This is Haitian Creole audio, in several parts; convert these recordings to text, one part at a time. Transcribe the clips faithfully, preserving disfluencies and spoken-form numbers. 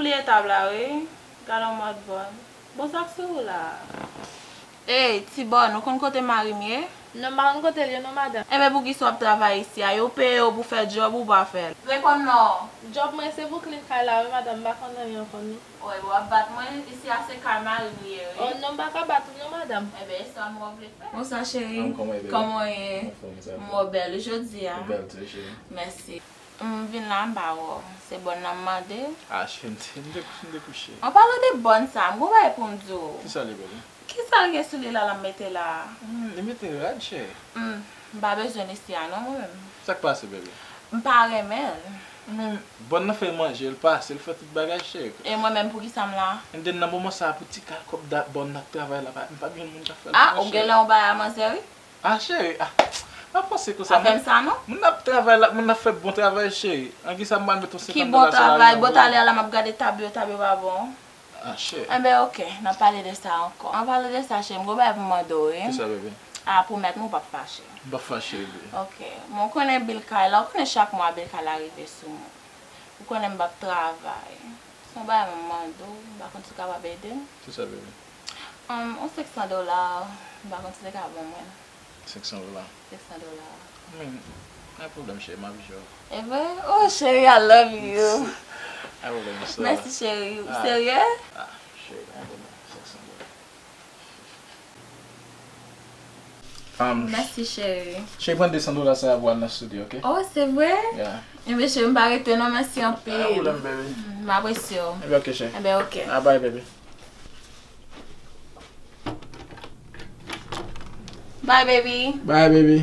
Bliye tab la, wi. Gad yon mòd bòn. Bon, sa k sou ou la? Ey, ti bòn, ou konn kote mari m ye? Non, m pa konn kote l ye non, madanm. Enben, poukisa w ap travay isi a? Yo peye w pou fè djòb ou pa fè l? Reponn non. Djòb mwen se pou klin kay la, wi, madanm, m pa konn anyen ankò non. Wi, w ap bat mwen, isi a se kay mari m li ye, wi. Oh, non, m pa ka bat ou non, madanm. Enben, e sa m wè w vle fè. Bonswa, cheri. Kòman w ye? Kòman w ye? Anfòm, sa va. M wè w bèl jodi a. Ou bèl tou, cheri. Mèsi. M vin la, m pa wè w. Se bòn nan m mande. Ah, cheri, m te, m te, m te kouche. An palan de bòn sa, m gon bagay pou m di w. Kisa l ye, bebe? Kisa l gen sou li la, l ap mete la a? Hmm, li mete rad, cheri. Hmm, m pa bezwen l isi a non, mwen menm. Sa k pase, bebe? M pa renmen l. Men, bòn nan fè manje, l pase, l fè tout bagay, cheri. E mwen menm, poukisa m la? And then, nan moman sa a, pou ti kal kòb dat bòn nan k travay la, pa, m p ap jwenn moun k ap fè l pou mwen, cheri. Ah, ou genlè yon bagay a manzè, wi. Ah, cheri, ah, pa panse konsa. Pa fè m sa, non. Moun ap travay la, moun ap fè bon travay, cheri. An kisa m pral met yon senkant dola sou lajan pou li? Ki bon travay? Bon, talè a la, m ap gade tab yo, tab yo pa bon. Ah, cheri. Enben, oke, n ap pale de sa ankò. An palan de sa, cheri, m gon bagay pou m mande w, wi. Kisa, bebe? Ah, pwomèt m ou p ap fache. M p ap fache, bebe. Oke. Bon, ou konnen bil kay la, ou konnen chak mwa bil kay la rive sou mwen. Ou konnen m p ap travay. Se yon bagay m mande w, m pa konn si w kapab ede m. Kisa, bebe? Um, yon senk san dola, m pa konn si w te ka ban mwen. Senk san dola. Senk san dola. Men, pa pwoblèm, cheri, m ap jwenn. E vre? Oh, cheri, I love you. Pa pwoblèm, sa. Mèsi, cheri. Ou serye? Ah, cheri, pa pwoblèm. Senk san dola. Um, mèsi, cheri. Cheri, pran de san dola sa a pou al nan studio, oke? Oh, se vre? Yeah. Enben, cheri, m pa rete non, mèsi anpil. Pa pwoblèm, baby. M apresye w. Enben, oke, cheri. Enben, oke. Ah, bye, baby. Bye, baby. Bye, baby.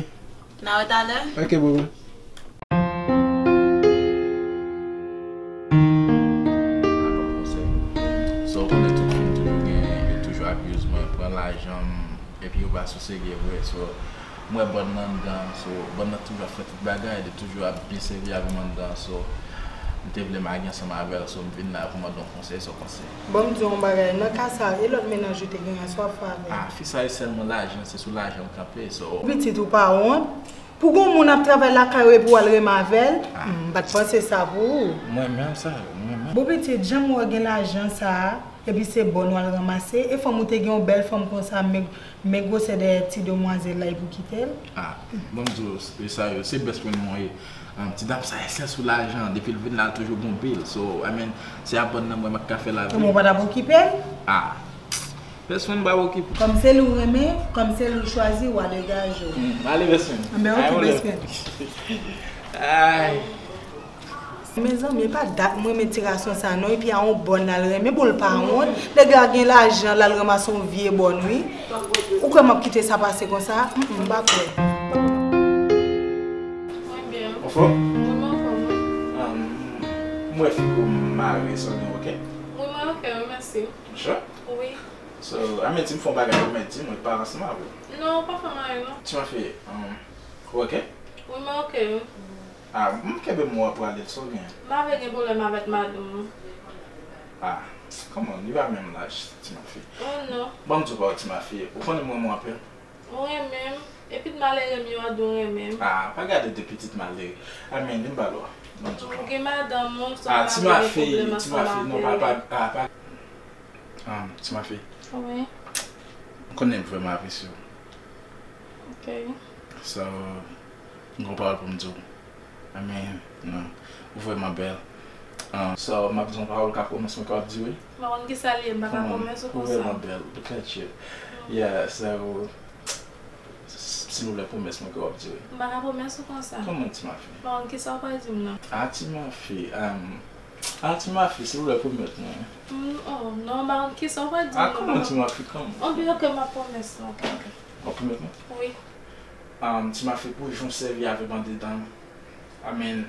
N a wè talè. Oke, boo boo. So, ou konnen tout fi m toujou gen, yo toujou abuse mwen, pran lajan m, epi yo pa sou serye vre. So, m wè bòn nan anndan, so, bòn nan toujou ap fè tout bagay, li toujou ap byen sèvi avè m anndan, so, m te vle mage ansanm avè l, so, m vin la pou mande yon konsèy, sa w panse? Bon, m di w yon bagay, nan ka sa, e lòt mennaj ou te genyen an, sa w ap fè avè l? Ah, fi sa, e sèlman lajan, se sou lajan l kanpe, so. Pitit ou pa wont? Pou gon moun ap travay lakay ou epi w al renmen avè l? Ah. M pa t panse sa pou ou. Mwen menm sa, mwen menm. Bon pitit, jan m wè w gen lajan sa a, epi se bòn w al ranmase, e fanm ou te gen yon bèl fanm konsa, men, men gwosè dèyè ti demwazèl la, epi w kite l? Ah, bon, m di w, e sa yo, se best friend mwen ye. Ah, ti dam sa, e sèl sou lajan, depi l vin la, l toujou gon bil. So, I mean, se a bòn nan mwen, m ap ka fè lavi. Kòman w pa t ap okipe l? Ah. Pèsonn pa okipe. Kòm se li w renmen, kòm se li w chwazi, w a degaje w. Hmm, ale, bèsonn. Anben, oke, bèsonn. Ay. Mezanmi, e pa dat mwen renmen ti gason sa non, epi a yon bòn l al renmen, bon l pa wont. Nèg la gen lajan, l al ranmase yon vye bòn, wi. Ou kwè m ap kite sa pase konsa? Mm, mm, m pa kwè. Mwen byen. Anfòm? Wi, mwen anfòm, wi. Um, mwen fi pou mari, sa w gen, oke? Wi, mwen oke, wi, mèsi. Sure? Wi. So, a men di m fè yon bagay pou mwen, di m, ou pa ansanm avè l. Non, ou pa fè m anyen, non. Ti mafi, um, ou oke? Wi, mwen oke, wi. Ah, m kenbe m ou a prale, so gen. M pa vle gen pwoblèm avèk madanm mwen. Ah, come on, li pa menm laj, ti mafi. Oh, non. Ban m di w pa, ti mafi, ou konnen m renmen w anpil. Ou renmen m, e pitit malere m yo a di w renmen m. Ah, pa gade de pitit malere. I mean, li m pale w. Ban m di w pa. Ou gen madanm ou, so m pa vle gen pwoblèm ansanm avè l. Ah, ti mafi, ti mafi, non, pa, pa, ah, pa. Ah, ti mafi. Wi. M konnen m vrèman apresye w. Ok. So, m gon pawòl pou m di w. I mean, non. Ou vrèman bèl. Ah, so, m ap di w yon pawòl ou ka pwomès mwen ke w ap di, wi. M pa konn kisa l ye, m pa ka pwomès ou konsa. Ou vrèman bèl. Look at you. Yeah, so, silvouplè, pwomès mwen ke w ap di, wi. M pa ka pwomès ou konsa. Kòman, ti mafi? M pa konn kisa w pral di m nan. Ah, ti mafi, um, Ah, ti mafi, silvouplè, pwomèt mwen. Mm, oh, non, m pa konn kisa w pral di m nan, papa. Ah, kòman, ti mafi, kòman? Anben, ok, m ap pwomès ou, ok, ok. W ap pwomèt mwen? Wi. Um, ti mafi, pou jan w sèvi avè m andedan, I mean,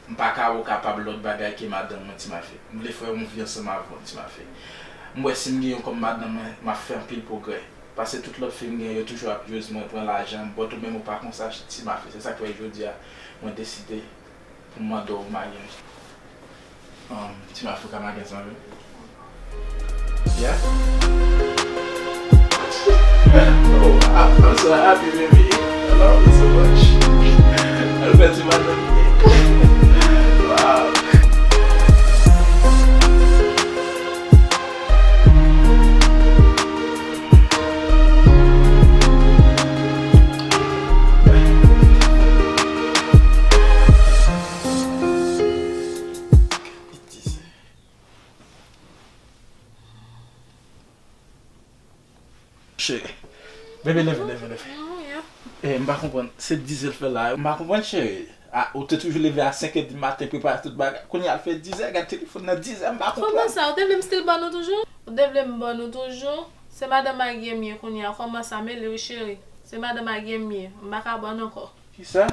m pa ka wè w kapab lòt bagay ke madanm mwen, ti mafi. M vle fè yon vi ansanm avè w, ti mafi. M wè si m gen yon kòm madanm mwen, m ap fè anpil pwogrè. Paske tout lòt fi m gen, yo toujou ap use mwen, pran lajan m, but ou menm ou pa konsa, ti mafi. Se sa k fè jodi a, mwen deside pou m mande w maryaj. Um, ti mafi, ou ka mari ansanm avè m? Yeah? Oh, I, I'm so happy, baby. I love you so much. Happy birthday, my love. Wow. Cheri. Bebe, leve, leve, leve. Oh, yeah. Eh, m pa konprann. Se dizè l fè la. M pa konprann, cheri. Ah, ou te toujou leve a senk è di maten, prepare tout bagay. Kounye a l fè dizè, gad telefòn nan dizè, m pa Kòman konprann. Sa? Ou te vle m still ban nou toujou? Ou te vle m ban nou toujou? Se madanm Agye m ye kounye a. Kòman sa? Mele wi, cheri. Se madanm Agye m ye. M pa ka ban ankò. Kisa?